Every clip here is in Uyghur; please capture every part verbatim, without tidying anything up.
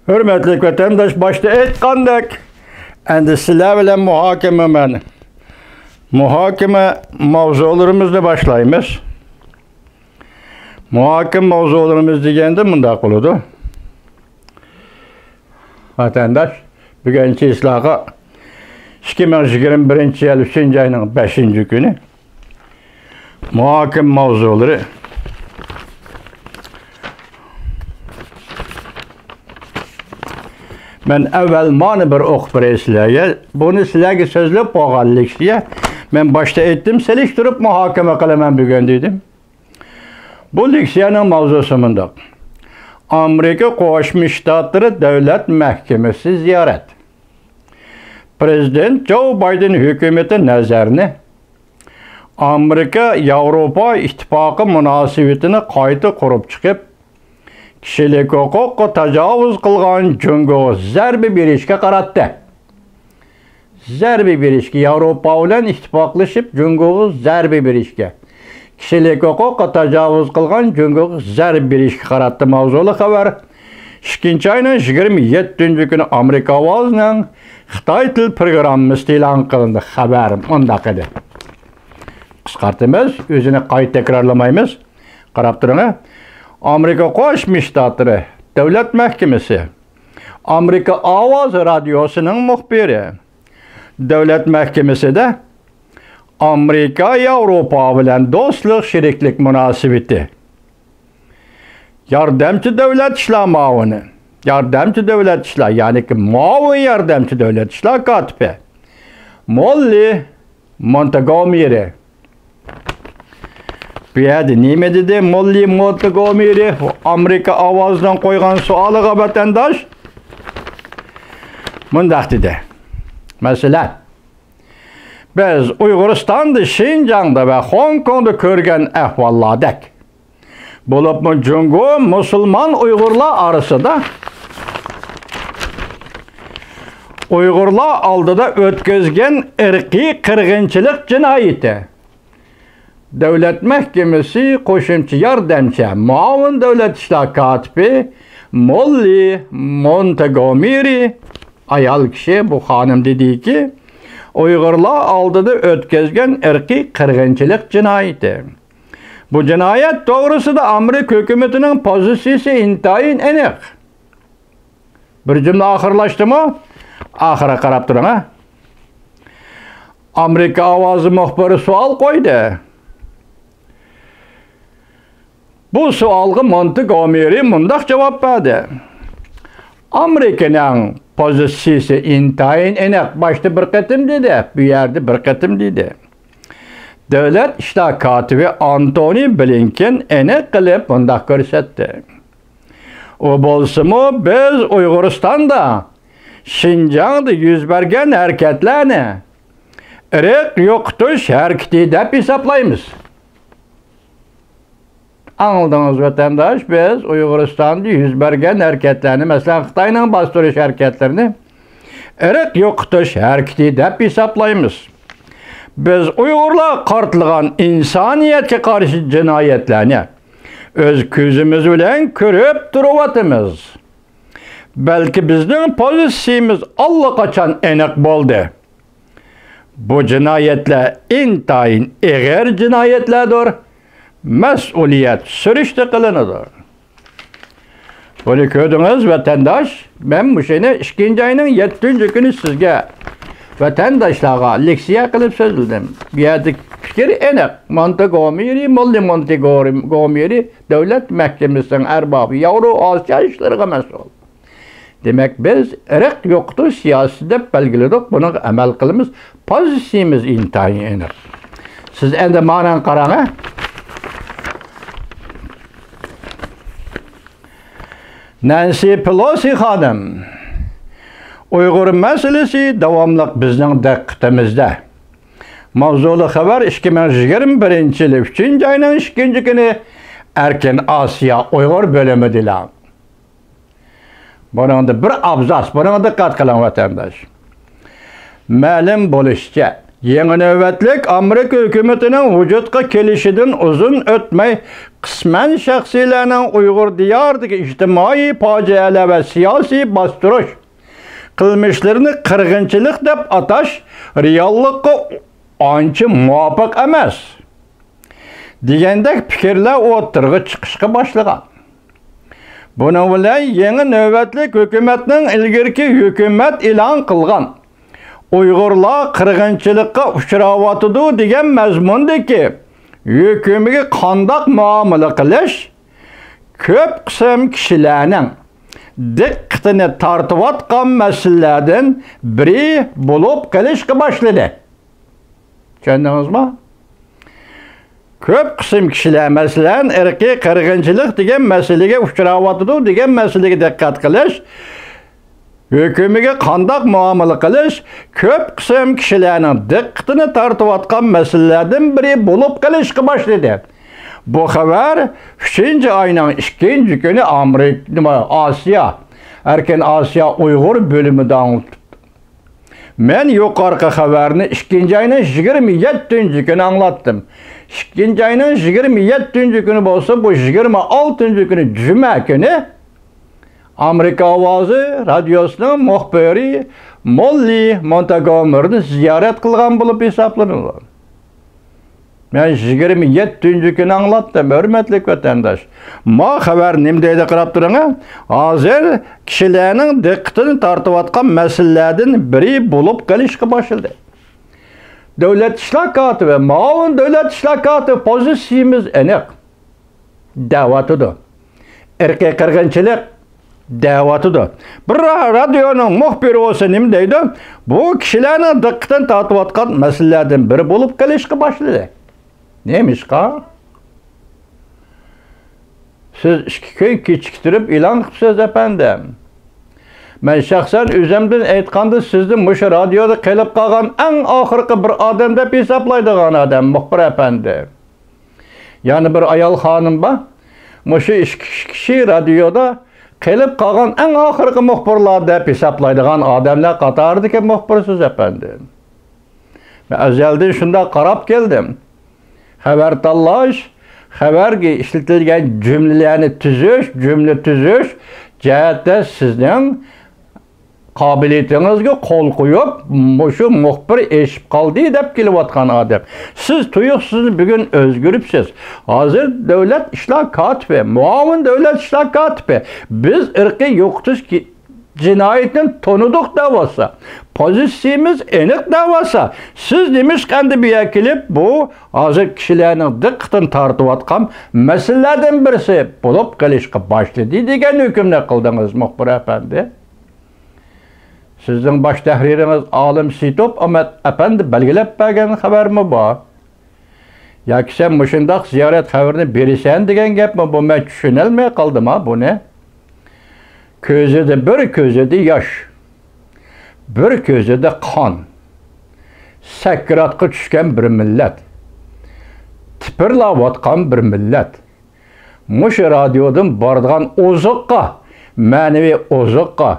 ھۆرمەتلىك ۋەتەنداش، باشتا ئېيتقاندەك، ئەمدى سىلەر بىلەن مۇھاكىمە مەن. مۇھاكىمە ماۋزۇلىرىمىزنى باشلايمىز. مۇھاكىمە ماۋزۇلىرىمىز دېگەندە مۇنداق بولىدۇ. ۋەتەنداش، بۈگۈن چېسلاغا ئىككى مىڭ يىگىرمە بىرىنچى يىل ئۈچىنچى ئاينىڭ بەشىنچى كۈنى. مۇھاكىمە ماۋزۇلىرى. مەن ئەۋۋەل مانى بىر ئوقۇپ بېرەي سىلەرگە. بۇنى سىلەرگە سۆزلەپ بولغان لېكسىيە. مەن باشتا ئېيتتىم، سېلىشتۇرۇپ مۇھاكىمە قىلىمەن بۈگۈن دېدىم. بۇ لېكسىيەنىڭ ماۋزۇسى مۇنداق. ئامېرىكا قوشما شتاتلىرى دۆلەت مەھكىمىسى زىيارەت. پىرېزىدېنت جو بايدېن ھۆكۈمىتى نەزەرنى ئامېرىكا ياۋروپا ئىتتىپاقى مۇناسىۋىتىنى قايتا قۇرۇپ چىقىپ، كىشىلىك ھوقۇققا تاجاۋۇز قىلغان جۇڭگوغا زەربە بېرىشكە قاراتتى. زەربە بېرىشكە، ياۋروپا بىلەن ئىتتىپاقلىشىپ، جۇڭگوغا زەربە بېرىشكە، كىشىلىك ھوقۇققا تاجاۋۇز قىلغان جۇڭگوغا زەربە بېرىشكە قاراتتى ماۋزۇلۇق خەۋەر. ئىككىنچى ئاينىڭ يىگىرمە يەتتىنچى كۈنى ئامېرىكا ئاۋازىنىڭ خىتاي تىل پروگراممىسى ئېلان قىلىندى. خەۋەر مۇنداق ئىدى. قىسقارتىمىز، ئۆزىنى قايتا تەكرارلىمايمىز. قاراپ تۇرۇڭ. ئامېرىكا قوشما شتاتلىرى دۆلەت مەھكىمىسى، ئامېرىكا ئاۋازى رادىيوسىنىڭ مۇخبىرى، دۆلەت مەھكىمىسىدە ئامېرىكا ياۋروپا بىلەن دوستلۇق شېرىكلىك مۇناسىۋىتى، ياردەمچى دۆلەت ئىشلار مۇئاۋىنى، ياردەمچى دۆلەت ئىشلار، يەنى مۇئاۋىن ياردەمچى دۆلەت ئىشلار كاتىپى موللى مونتگومېرى. بۇ يەردە نېمە دېدى موللى مونتگومېرى؟ ئامېرىكا ئاۋازىنىڭ قويغان سوئالىغا ۋەتەنداش مۇنداق دېدى. مەسىلەن، بىز ئۇيغۇرىستاندا، شىنجاڭدا ۋە خوڭكوڭدا كۆرگەن ئەھۋاللاردەك، بولۇپمۇ جۇڭگو مۇسۇلمان ئۇيغۇرلار ئارىسىدا ئۇيغۇرلار ئالدىدا ئۆتكۈزگەن ئىرقىي قىرغىنچىلىق جىنايىتى. دۆلەت مەھكىمىسى قوشۇمچە ياردەمچى مۇئاۋىن دۆلەت ئىشلار كاتىپى موللى مونتگومېرى ئايال كىشى، بۇ خانىم دېدىكى، ئۇيغۇرلار ئالدىدا ئۆتكۈزگەن ئىرقىي قىرغىنچىلىق جىنايىتى. بۇ جىنايەت توغرىسىدا ئامېرىكا ھۆكۈمىتىنىڭ پوزىتسىيىسى ئىنتايىن ئېنىق. بىر جۈملە ئاخىرلاشتىمۇ؟ ئاخىرىغا قاراپ تۇرۇڭ، ھە. ئامېرىكا ئاۋازى مۇخبىرى سوئال قويدى. بۇ سوئالغا مونتگومېرى مۇنداق جاۋاب بەردى. ئامېرىكىنىڭ پوزىتسىيىسى ئىنتايىن ئېنىق. باشتا بىر قېتىم دېدى، بۇ يەردە بىر قېتىم دېدى. دۆلەت ئىشلار كاتىپى ئانتونى بلىنكېن ئېنىق قىلىپ مۇنداق كۆرسەتتى. ئۇ بولسىمۇ، بىز ئۇيغۇرىستاندا، شىنجاڭدا يۈز بەرگەن ھەرىكەتلەرنى ئىرق يوقىتىش ھەرىكىتى دەپ ھېسابلايمىز. ئاڭلىدىڭىز، ۋەتەنداش، بىز ئۇيغۇرىستاندا يۈز بەرگەن ھەرىكەتلەرنى، مەسىلەن، خىتاينىڭ باستۇرۇش ھەرىكەتلىرىنى ئىرق يوقىتىش ھەرىكىتى دەپ ھېسابلايمىز. بىز ئۇيغۇرلارغا قارىتىلغان ئىنسانىيەتكە قارشى جىنايەتلەرنى ئۆز كۆزىمىز بىلەن كۆرۈپ تۇرۇۋاتىمىز. بەلكى بىزنىڭ پوزىتسىيىمىز ئاللىقاچان ئېنىق بولدى. بۇ جىنايەتلەر ئىنتايىن ئېغىر جىنايەتلەردۇر. مەسئۇلىيەت سۈرۈشتە قىلىنىدۇ. بۇنى كۆردىڭىز، ۋەتەنداش. مەن مۇشۇنى ئىككىنچى ئاينىڭ يەتتىنچى كۈنى سىزگە، ۋەتەنداشلارغا لېكسىيە قىلىپ سۆزلىدىم. بۇ يەردىكى پىكىر ئېنىق. مونتگومېرى، موللى مونتگومېرى دۆلەت مەھكىمىسىنىڭ ئەربابى، ياۋرو ئاسىيا ئىشلىرىغا مەسئۇل. دېمەك، بىز ئىرق يوقىتىش سىياسىتى دەپ بەلگىلىدۇق، بۇنىڭغا ئەمەل قىلىمىز، پوزىتسىيىمىز ئىنتايىن ئېنىق. سىز ئەمدى مانا قاراڭ، ھە؟ نەنسى پېلوسى خانىم، ئۇيغۇر مەسىلىسى داۋاملىق بىزنىڭ دىققىتىمىزدە. ماۋزۇلۇق خەۋەر، ئىككى مىڭ يىگىرمە بىرىنچى يىلى ئۈچىنچى ئاينىڭ ئىككىنچى كۈنى ئەركىن ئاسىيا ئۇيغۇر بۆلۈمىدىلا. بۇنىڭدا بىر ئابزاس، بۇنىڭغا دىققەت قىلىڭ، ۋەتەنداش. مەلۇم بولۇشىچە، يېڭى نۆۋەتلىك ئامېرىكا ھۆكۈمىتىنىڭ ۋۇجۇدقا كېلىشىدىن ئۇزۇن ئۆتمەي، قىسمەن شەخسلەرنىڭ ئۇيغۇر دىيارىدىكى ئىجتىمائىي پاجىئەلەر ۋە سىياسىي باستۇرۇش قىلمىشلىرىنى قىرغىنچىلىق دەپ ئاتاش رېئاللىققا ئانچە مۇۋاپىق ئەمەس، دېگەندەك پىكىرلەر ئوتتۇرىغا چىقىشقا باشلىغان. بۇنىڭ بىلەن يېڭى نۆۋەتلىك ھۆكۈمەتنىڭ ئىلگىرىكى ھۆكۈمەت ئېلان قىلغان ئۇيغۇرلار قىرغىنچىلىققا ئۇچراۋاتىدۇ دېگەن مەزمۇندىكى ھۆكۈمگە قانداق مۇئامىلە قىلىش كۆپ قىسىم كىشىلەرنىڭ دىققىتىنى تارتىۋاتقان مەسىلىلەردىن بىرى بولۇپ قېلىشقا باشلىدى. چۈشەندىڭىزمۇ؟ كۆپ قىسىم كىشىلەر، مەسىلەن، ئىرقىي قىرغىنچىلىق دېگەن مەسىلىگە ئۇچراۋاتىدۇ دېگەن مەسىلىگە دىققەت قىلىش، ھۆكۈمىگە قانداق مۇئامىلە قىلىش كۆپ قىسىم كىشىلەرنىڭ دىققىتىنى تارتىۋاتقان مەسىلىلەردىن بىرى بولۇپ قېلىشقا باشلىدى. بۇ خەۋەر ئۈچىنچى ئاينىڭ ئىككىنچى كۈنى ئامېرىكا، نېمە، ئاسىيا، ئەركىن ئاسىيا ئۇيغۇر بۆلۈمىدە ئاڭلىتىپتۇ. مەن يۇقىرىقى خەۋەرنى ئىككىنچى ئاينىڭ يىگىرمە يەتتىنچى كۈنى ئاڭلاتتىم. ئىككىنچى ئاينىڭ يىگىرمە يەتتىنچى كۈنى بولسا، بۇ يىگىرمە ئالتىنچى كۈنى جۈمە كۈنى ئامېرىكا ئاۋازى رادىيوسىنىڭ مۇخبىرى موللى مونتاگومېرنى زىيارەت قىلغان بولۇپ ھېسابلىنىدۇ. مەن يىگىرمە يەتتىنچى كۈنى ئاڭلاتتىم، ھۆرمەتلىك ۋەتەنداش. ما خەۋەر نېمە دەيدۇ، قاراپ تۇرۇڭ. ھازىر كىشىلەرنىڭ دىققىتىنى تارتىۋاتقان مەسىلىلەردىن بىرى بولۇپ قېلىشقا باشلىدى. دۆلەت ئىشلار كاتىپى، مۇئاۋىن دۆلەت ئىشلار كاتىپى، پوزىتسىيىمىز ئېنىق دەۋاتىدۇ. ئىرقىي قىرغىنچىلىق دەۋاتىدۇ. بىر را-، رادىيونىڭ مۇخبىرى بولسا نېمە دەيدۇ؟ بۇ كىشىلەرنىڭ دىققىتىنى تارتىۋاتقان مەسىلىلەردىن بىرى بولۇپ قېلىشقا باشلىدى. نېمىشقا؟ سىز ئىككى كۈن كېچىكتۈرۈپ ئېلان قىپسىز، ئەپەندىم. مەن شەخسەن ئۆزۈمدىن ئېيتقاندا، سىزنى مۇشۇ رادىيودا قېلىپ قالغان ئەڭ ئاخىرقى بىر ئادەم دەپ ھېسابلايدىغان ئادەم، مۇخبىر ئەپەندى. يەنە بىر ئايال خانىم بار. مۇشۇ ئىككى كىشى رادىيودا قېلىپ قالغان ئەڭ ئاخىرقى مۇخبىرلار دەپ ھېسابلايدىغان ئادەملەر قاتارىدىكى مۇخبىرسىز، ئەپەندىم. مەن ئەزەلدىن شۇنداق قاراپ كەلدىم. خەۋەر تاللاش، خەۋەرگە ئىشلىتىلگەن جۈملىلەرنى تۈزۈش، جۈملە تۈزۈش جەھەتتە سىزنىڭ قابىلىيىتىڭىزگە قول قويۇپ، مۇشۇ مۇخبىر ئېشىپ قالدى دەپ كېلىۋاتقان ئادەم. سىز تۇيۇقسىز بۈگۈن ئۆزگىرىپسىز. ھازىر دۆلەت ئىشلار كاتىپى، مۇئاۋىن دۆلەت ئىشلار كاتىپى، بىز ئىرقىي يوقىتىش كى-، جىنايىتىنى تونۇدۇق دەۋاتسا، پوزىتسىيىمىز ئېنىق دەۋاتسا، سىز نېمىشقا ئەمدى بۇ يەرگە كېلىپ، بۇ ھازىر كىشىلەرنىڭ دىققىتىنى تارتىۋاتقان مەسىلىلەردىن بىرسى بولۇپ قېلىشقا باشلىدى دېگەن ھۆكۈمنى قىلدىڭىز، مۇخبىر ئەپەندى؟ سىزنىڭ باش تەھرىرىڭىز ئالىم سېيىتوف ئەمەت ئەپەندى بەلگىلەپ بەرگەن خەۋەرمۇ بار؟ ياكى سەن مۇشۇنداق زىيارەت خەۋىرىنى بېرىسەن دېگەن گەپمۇ بۇ؟ مەن چۈشىنەلمەي قالدىم ھا بۇنى. كۆزىدە بىر، كۆزىدە ياش، بىر كۆزىدە قان، سەكراتقا چۈشكەن بىر مىللەت، تىپىرلاۋاتقان بىر مىللەت. مۇشۇ رادىيودىن بارىدىغان ئوزۇققا، مەنىۋى ئوزۇققا،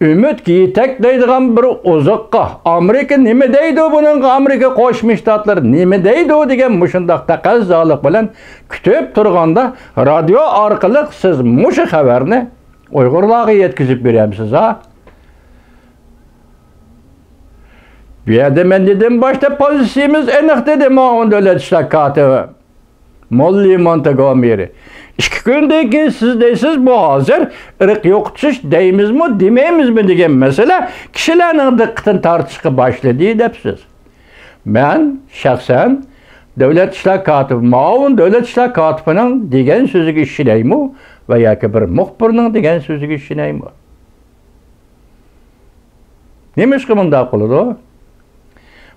ئۈمىدكە يېتەكلەيدىغان بىر ئوزۇققا، ئامېرىكا نېمە دەيدۇ بۇنىڭغا، ئامېرىكا قوشما شتاتلىرى نېمە دەيدۇ دېگەن مۇشۇنداق تەقەززالىق بىلەن كۈتۈپ تۇرغاندا، رادىيو ئارقىلىق سىز مۇشۇ خەۋەرنى ئۇيغۇرلارغا يەتكۈزۈپ بېرەمسىز ھا؟ بۇ يەردە مەن دېدىم، باشتا پوزىتسىيىمىز ئېنىق دېدى مۇئاۋىن دۆلەت ئىشلار كاتىپى موللى مونتگومېرى. ئىككى كۈندىن كېيىن سىز دەيسىز، بۇ ھازىر ئىرق يوقىتىش دەيمىزمۇ، دېمەيمىزمۇ دېگەن مەسىلە كىشىلەرنىڭ دىققىتىنى تارتىشقا باشلىدى دەپسىز. مەن شەخسەن دۆلەت ئىشلار كاتىپى، مۇئاۋىن دۆلەت ئىشلار كاتىپىنىڭ دېگەن سۆزىگە ئىشىنەيمۇ ۋە ياكى بىر مۇخبىرنىڭ دېگەن سۆزىگە ئىشىنەيمۇ؟ نېمىشقا مۇنداق قىلىدۇ؟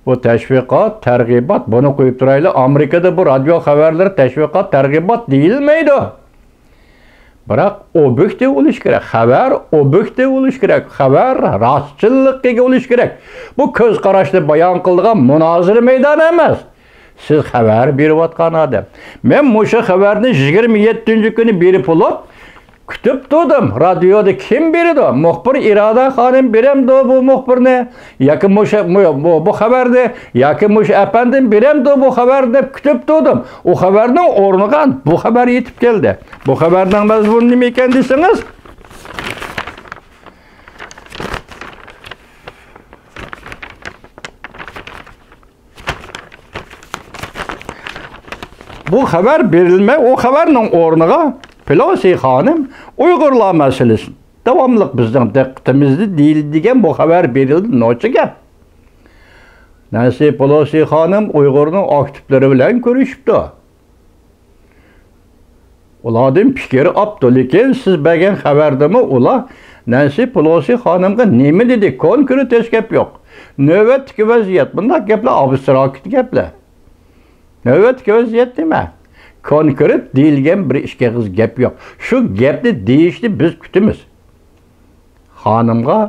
بۇ تەشۋىقات، تەرغىبات، بۇنى قويۇپ تۇرايلى، ئامېرىكىدا بۇ رادىيو خەۋەرلىرى تەشۋىقات، تەرغىبات دېيىلمەيدۇ. بىراق ئوبيېكتىپ بولۇش كېرەك، خەۋەر ئوبيېكتىپ بولۇش كېرەك، خەۋەر راستچىللىققا ئىگە بولۇش كېرەك. بۇ كۆز قاراشنى بايان قىلىدىغان مۇنازىرە مەيدانى ئەمەس. سىز خەۋەر بېرىۋاتقان ئادەم. مەن مۇشۇ خەۋەرنى يىگىرمە يەتتىنچى كۈنى بېرىپ بولۇپ، كۈتۈپ تۇردۇم، رادىيودا كىم بېرىدۇ؟ مۇخبىر ئىرادە خانىم بېرەمدۇ بۇ مۇخبىرنى؟ ياكى مۇشۇ، بۇ، بۇ، بۇ خەۋەرنى؟ ياكى مۇشۇ ئەپەندىم بېرەمدۇ بۇ خەۋەرنى دەپ كۈتۈپ تۇردۇم. ئۇ خەۋەرنىڭ ئورنىغا بۇ خەۋەر يېتىپ كەلدى. بۇ خەۋەرنىڭ مەزمۇنى نېمە ئىكەن دېسىڭىز، بۇ خەۋەر بېرىلمەي، ئۇ خەۋەرنىڭ ئورنىغا پېلوسى خانىم ئۇيغۇرلار مەسىلىسى داۋاملىق بىزنىڭ دىققىتىمىزدە دېيىلدى دېگەن بۇ خەۋەر بېرىلدى. نوچى گەپ. نەنسى پېلوسى خانىم ئۇيغۇرنىڭ ئاكتىپلىرى بىلەن كۆرۈشۈپتۇ. ئۇلاردىن پىكىر ئاپتۇ، لېكىن سىز بەرگەن خەۋەردىمۇ ئۇلار نەنسى پېلوسى خانىمغا نېمە دېدى؟ كونكرېت ھېچ گەپ يوق. نۆۋەتتىكى ۋەزىيەت، بۇنداق گەپلەر ئابستراكت گەپلەر. نۆۋەتتىكى ۋەزىيەت نېمە؟ كونكرېت دېيىلگەن بىر ئىككى ئېغىز گەپ يوق. شۇ گەپنى دېيىشنى بىز كۈتىمىز. خانىمغا،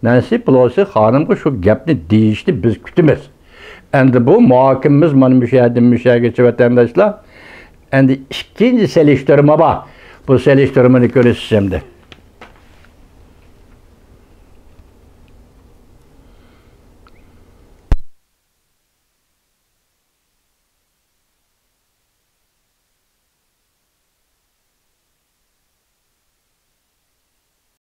نەنسى پېلوسى خانىمغا شۇ گەپنى دېيىشنى بىز كۈتىمىز. ئەمدى بۇ مۇھاكىمىمىز مانا مۇشۇ يەردىن مۇشۇ يەرگىچە، ۋەتەنداشلار. ئەمدى ئىككىنچى سېلىشتۇرما بار. بۇ سېلىشتۇرمىنى كۆرىسىز ئەمدى.